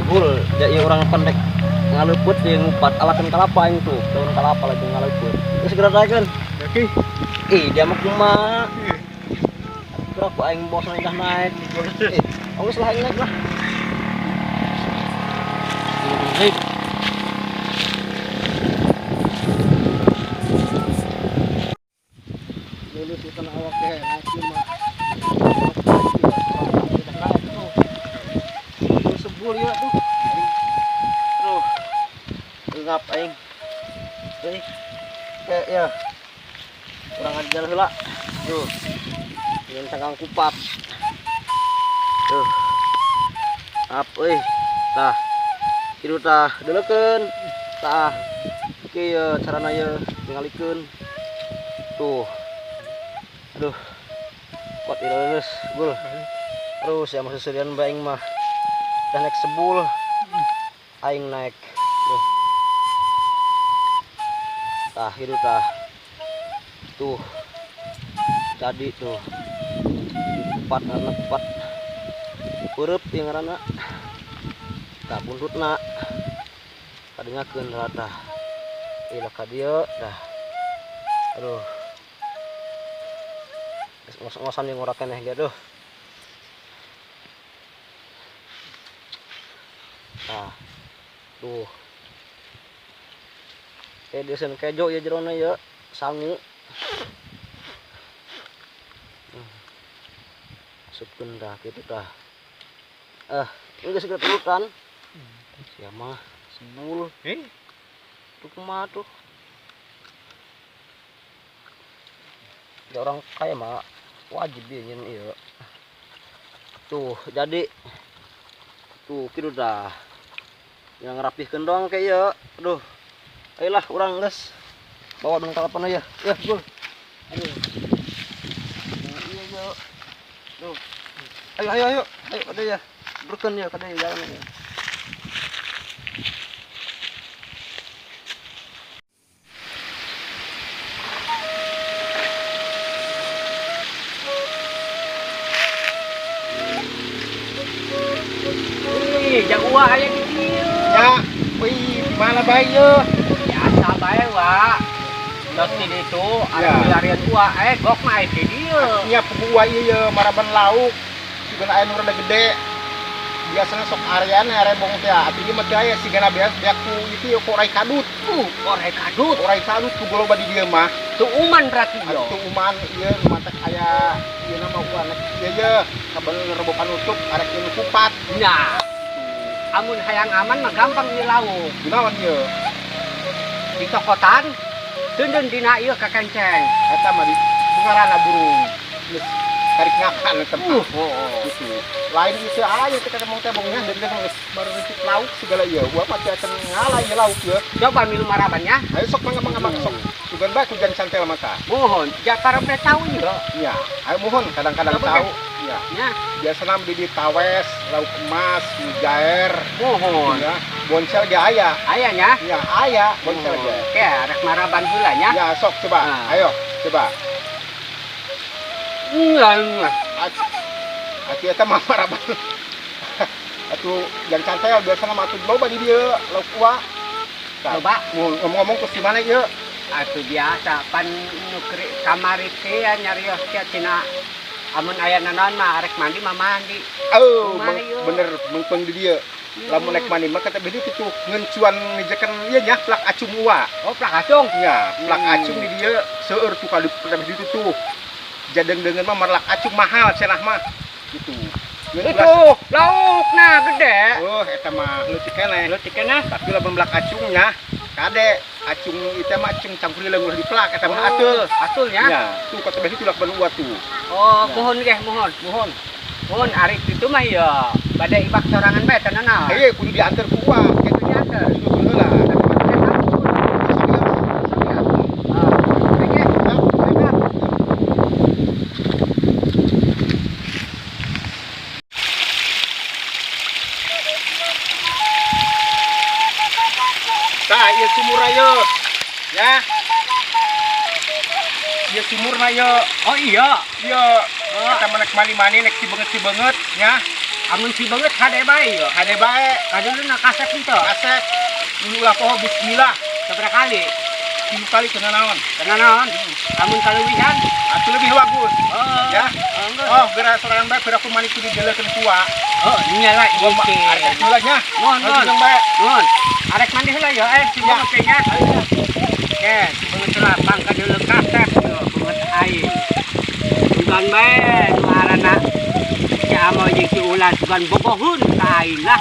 Gul, ya ieu urang pendek ngaleupet ieu ngupat alakan kalapa aing tuh, daun kalapa lagi ngaleupet. Geus segera daekeun. Oke. Ih, dia mah kumaha? Berapa aing bosan udah naik. Eh, geus lah aing naik lah. Hei. Lulus itu awak teh naik ieu mah. Udah naik tuh. Sebul ya tuh. Aduh. Ngap aing. Euy. Kayak ya. Kurang ajar heula. Tuh. Ingin cangkang kupat. Tuh. Ap euy. Tah. Kitu tah deulekeun. Tah. Kieu ye carana ye tingalikeun. Tuh. Aduh. Kuat ieu leuleus, gul. Terus ya masih serian bae aing mah. Dah naik sebul. Aing naik. Tuh. Tah kitu tah. Tuh. Jadi tuh. Kupat ngaranna kupat. Peureub ieu ngaranna. Tah buntutna. Kadengakeun rata. Ieu lah ka dieu dah. Aduh. Geus ngos-ngosan jeung ngora keneh ge aduh. Tah. Tuh. Desen kejo ieu jerona ieu, sangu. Asupkeun dah kitu tah. Ini geus segera turutan. Sia mah sebul. Tuh kumaha tuh? Ya orang kaya mah wajib dia nyen ieu. Tuh, jadi tuh kitu dah. Yang ngerapihkeun doang kayak ieu. Aduh. Ayolah urang geus. Bawa dong kalapan aja. Ya, gul. Aduh. Nah, iya, iya. Tuh. Ayo, ayo, ayo. Ayo kade ya. Berkeun ya kade jalan ya. Ih, jagoa aya di dieu. Ya, wih, mana bae ye? Biasa bae, Wak. Los di ditu, Ya. anu larian gua, gok mah aya di dieu. Nya pugu wa ieu ye, maraban lauk. Sigana aya nu rada gede. Biasana sok areana arebong teh, atuh ieu mah teu aya sigana beas beak ku itu ye korai kadut. Korai kadut. Korai kadut ku loba di dieu mah. Teu uman berarti ieu. Atuh uman ieu nu matak aya ieu na mah uan ieu ye, kabeul rebo panutup arek ieu nu kupat. Nah. Amun hayang aman mah gampang ieu lauk. Kunaon ieu? Dicokotan teuneun dina ieu kakenceng. Eta mah di ngaranna burung. Geus tarik ngakan eta mah. Oh. Gitu. Lain ieu aya teh ketemu teh bongnya dari teh geus baru recik lauk segala ieu. Gua mah teh acan ngala ieu lauk ieu. Coba milu marabannya. Ayo sok mangga mangga mangga sok. Sugan bae hujan santel mah tah. Mohon, ja karep teh cau ieu. Iya, ayo mohon kadang-kadang Coba, cau. Iya. Ya. Biasana di tawes, lauk emas, mujair. Mohon. Ya, boncel ge aya. Aya nya? Iya, aya boncel ge. Oke, rek maraban heula nya. Ya, sok coba. Nah. Ayo, coba. Enggak. Atuh eta mah maraban. Atuh yang cantel biasana mah atuh loba di dieu lauk ua. Tah, Loba? Ngomong-ngomong terus di mana ieu? Atuh biasa pan nu kamari teh ya nyarios teh cenah amun aya nanaon mah arek mandi mah mandi. Oh, Kumaha ieu? bener mengpeng di dieu. Lamun nek mandi mah kata bedi kitu ngencuan ngejekan ieu nya plak acung ua. Oh, plak acung. Nya, plak acung di dieu seueur tuh kali kata bedi tuh. Jadeng-dengeun mah marlak acung mahal cenah mah. Gitu. Ngeun Itu laukna gede. Oh, eta mah leutik keneh. Leutik keneh. Tapi lamun plak acungnya kade acung itu mah acung campur leungur di plak eta mah Oh, atul. Atulnya? Nya, tuh kata besi tulak ban uat tuh. Oh, Ya. mohon ge, mohon. Mohon. Mohon ari itu mah ya. Bade ibak sorangan bae teh nanaon. Heuh, kudu diantar ku uak. Kudu diantar. Kudu heula. Tah, ieu sumur ayo. Ya. Ieu sumurna ieu. Oh iya. Ieu. Oh. Eta mah nek mani-mani nek cibeungeut-cibeungeut nya. Amun si beungeut hade bae ieu. Hade bae. Kadeuleu kasep henteu? Kasep. Ulah poho bismillah. Sabaraha kali? 3 kali kena naon? Kena naon? Amun kaleuwihan atuh lebih bagus. Oh, ya. Oh, oh, geura sorangan bae piraku mani kudu dideleukeun ku. Oh, nya lah ieu teh. Arek heula nya. Mohon, mohon. Bae. Mohon. Arek mandi heula ya, si beungeut teh nya. Oke, si beungeut heula pang kadeuleu kasep beungeut aing. Sugan bae nu ngaranna si Amoy jeung si Ulan sugan bogohun ka aing lah.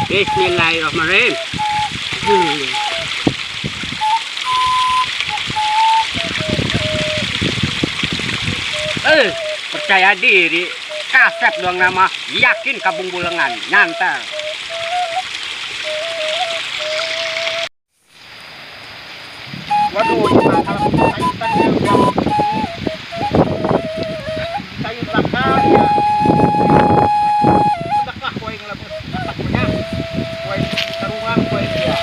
Bismillahirrahmanirrahim. Percaya diri, kasep doang nama, yakin kabung bulengan, nyantel. Waduh, sayur bakar ya. Sedekah kowe ngelebus sedekahnya. Kowe sarungan kowe ya.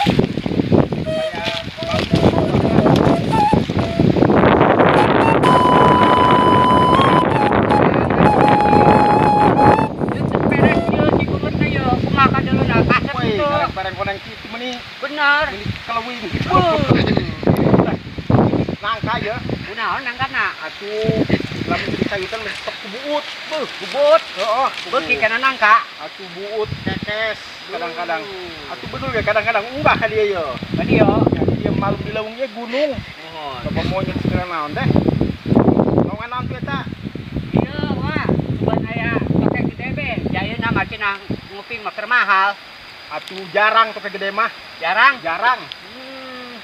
Benar. Kelewing. Nangka ya. Kunaon nangkana? Atuh lamun jadi sayuran sok ku buut. Beuh, ku buut. Heeh, beuki kana nangka. Atuh buut kekes kadang-kadang. Atuh betul ya kadang-kadang unggah ka dieu ye. Ka dieu. Ieu malum di leuweung ieu gunung. Muhun. Loba monyet segala naon teh. Naon naon tuh eta? Ieu wah, sugan aya toke gede be. Jayeuna mah cenah nguping mah keur mahal. Atuh jarang toke gede mah. Jarang? Jarang.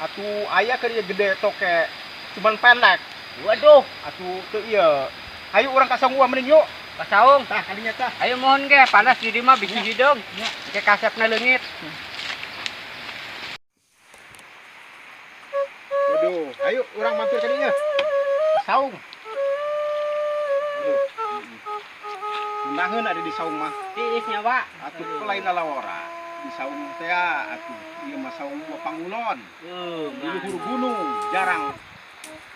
Atuh aya keur ieu gede toke cuman pendek. Waduh, atuh teu ieu. Hayu urang ka saung mending yuk. Ka saung. Tah kadinya tah. Ayo mohon ge, panas di dieu mah bisi hideung. Ke kasepna leungit. Waduh, ayo urang mampir ka dinya. Saung. Waduh. Naheun ada di saung mah. Tiis nya, Pak. Atuh lain lalawara. Di saung teh atuh ieu mah saung pangulon. Di luhur gunung jarang.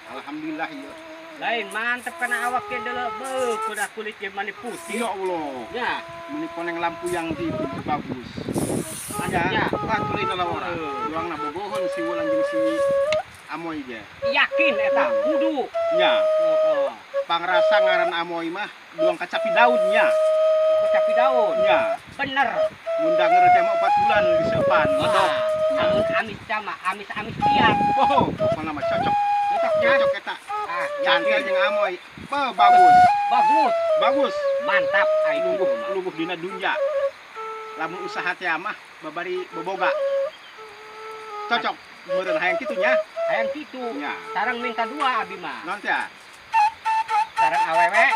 Alhamdulillah ieu. Lain mantep kana awak ge deuleu beuh kuda kulit ge mani putih. Ya Allah. Ya, meni koneng lampu yang di bagus. Mantepnya. Ya, atuh lain lalawara. Urangna bogohon si Wulan jeung si Amoy ge. Yakin eta kudu. Nya. Heeh. Pangrasa ngaran Amoy mah doang kacapi daun nya. Kacapi daun. Nya. Bener. Mun danger teh mah 4 bulan disepan. Godok. Amun amis sama amis-amis pian. Oh, pokona mah cocok. Cocoknya. Cocok eta. Ah, cantik jeung Amoy. Beuh, bagus. Bagus. Bagus. Mantap ai lungguh lungguh dina dunya. Lamun usaha teh mah babari boboga. Cocok. Meureun hayang kitu nya. Hayang kitu. Nya. Sareng minta dua abi mah. Naon teh? Sareng awewe.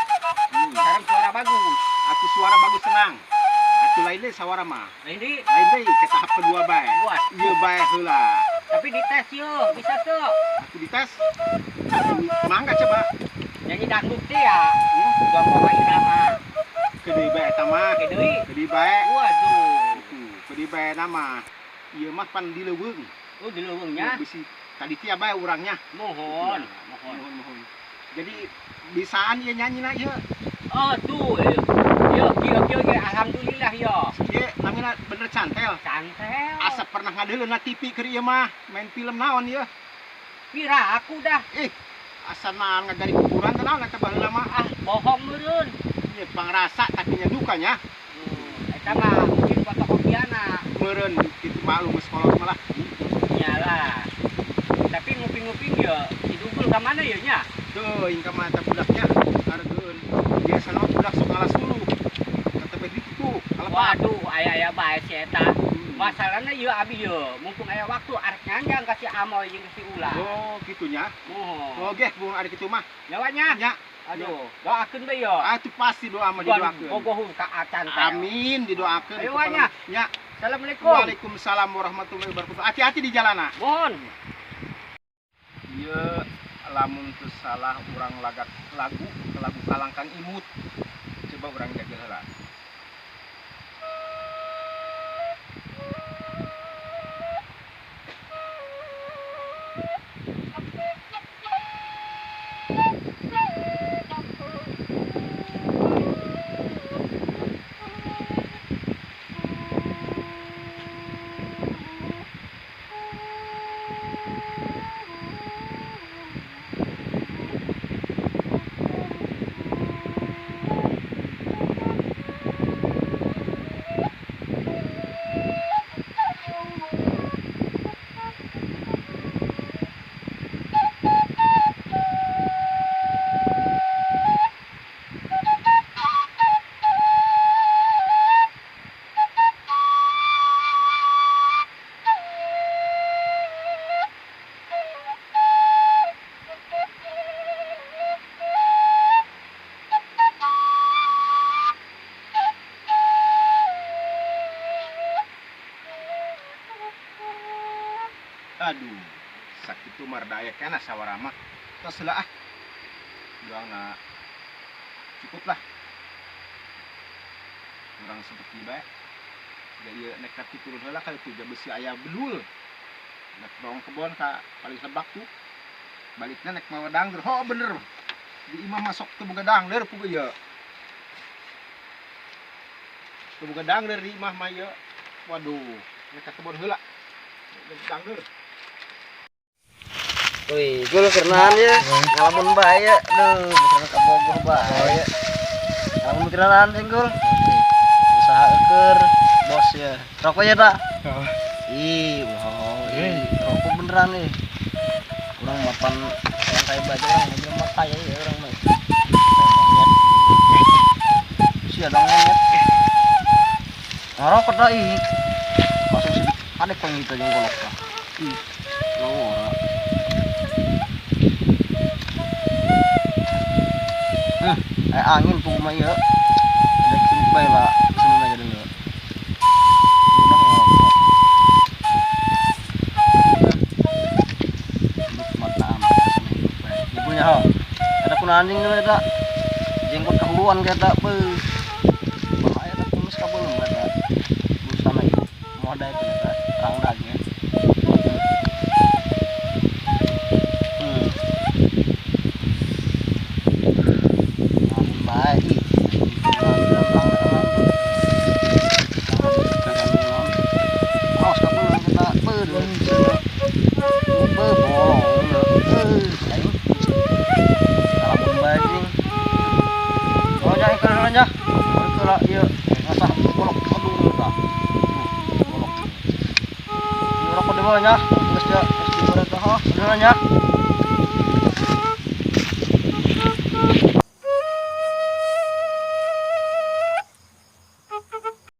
Sareng suara bagus. Atuh suara bagus senang. Atuh lain deui sawara mah. Lain deui. Lain deui ke tahap kedua bae. Ieu bae heula. Tapi dites yeuh, bisa teu? Atuh dites. Mangga coba. Nyanyi dangdut teh ya. Udah mau irama. Kedeui bae eta mah. Kedeui. Kedeui bae. Waduh. Kedeui bae nama. Ieu mah pan di leuweung. Oh, di leuweungnya. Bisi tadi tia bae urangnya. Mohon, mohon. Mohon, mohon. Jadi bisaan ieu nyanyina ieu. Oh, tuh. Yo, kieu kieu ge alhamdulillah yo. Ieu namina bener cantel. Cantel. Asa pernah ngadeuleuh na TV keur ieu mah, main film naon ieu? Pira aku dah. Asa naon ngagari kuburan teh naon eta baheula mah. Ah, bohong meureun. Ieu pangrasa takinya dukanya. Eta mah mungkin fotokopiana. Meureun kitu malu geus kolot malah. Nyalah. Tapi nguping-nguping yo, si Dugul ka mana ye nya? Teuing ka mana eta budaknya? Hareukeun. Biasana mah budak sok ngalas dulu. Kata Febri kitu. Waduh, aya-aya bae si eta. Masalahna ieu abi ye, mumpung aya waktu arek nyanjang ka si Amoy jeung si Ulan. Oh, kitunya. Mohon. Oh, geh bung ari kitu mah. Nyawanya? Nya. Aduh, doakeun bae yo. Atuh pasti doa mah didoakeun. Bogohun ka acan teh. Amin, didoakeun. Ayo nya. Nya. Assalamualaikum. Waalaikumsalam warahmatullahi wabarakatuh. Hati-hati di jalan. Mohon. Ieu lamun teu salah urang lagak lagu lagu Kalangkang Imut. Coba urang jaga heula. Aduh, sakitu mardaya kana sawara mah. Tos heula ah. Doangna cukup lah. Urang seperti bae. Da ieu nek kaki turun heula ka ditu besi aya bedul. Nek dong kebon ka paling lebak tuh. Balikna nek mawa dangder. Oh bener. Di imah masuk teu boga dangder puguh ieu. Teu boga dangder di imah mah ieu. Waduh, nek ka kebon heula. Dangder. Wih, gul kerenaan ya. Ngalamun bae ya. Duh, mikiran ka bogoh bae. Ngalamun mikiran sing gul. Usaha eukeur bos ya. Rokoknya tak? Ih, bohong. Ih, rokok beneran nih. Urang mapan yang kayak baja orang mobil mah kaya ya orang mah. Monyet. Si ada monyet. Ngerokok dah ih. Langsung sih ada kong gitu yang golok lah. Ih, ngora. Angin pugu mah ieu. Ada kirup bae lah, sini aja dulu. Udah ngerokok. Nikmat amat rasanya hidup bae. Ibunya ho. Ada kuna anjing dulu eta. Jenggot kehuluan kita beuh. Bahaya eta kumis kabeuleum eta. Busana ieu. Moal da itu eta terang daging. Nya, geus dia, geus digoreng teh, oh, bener nya.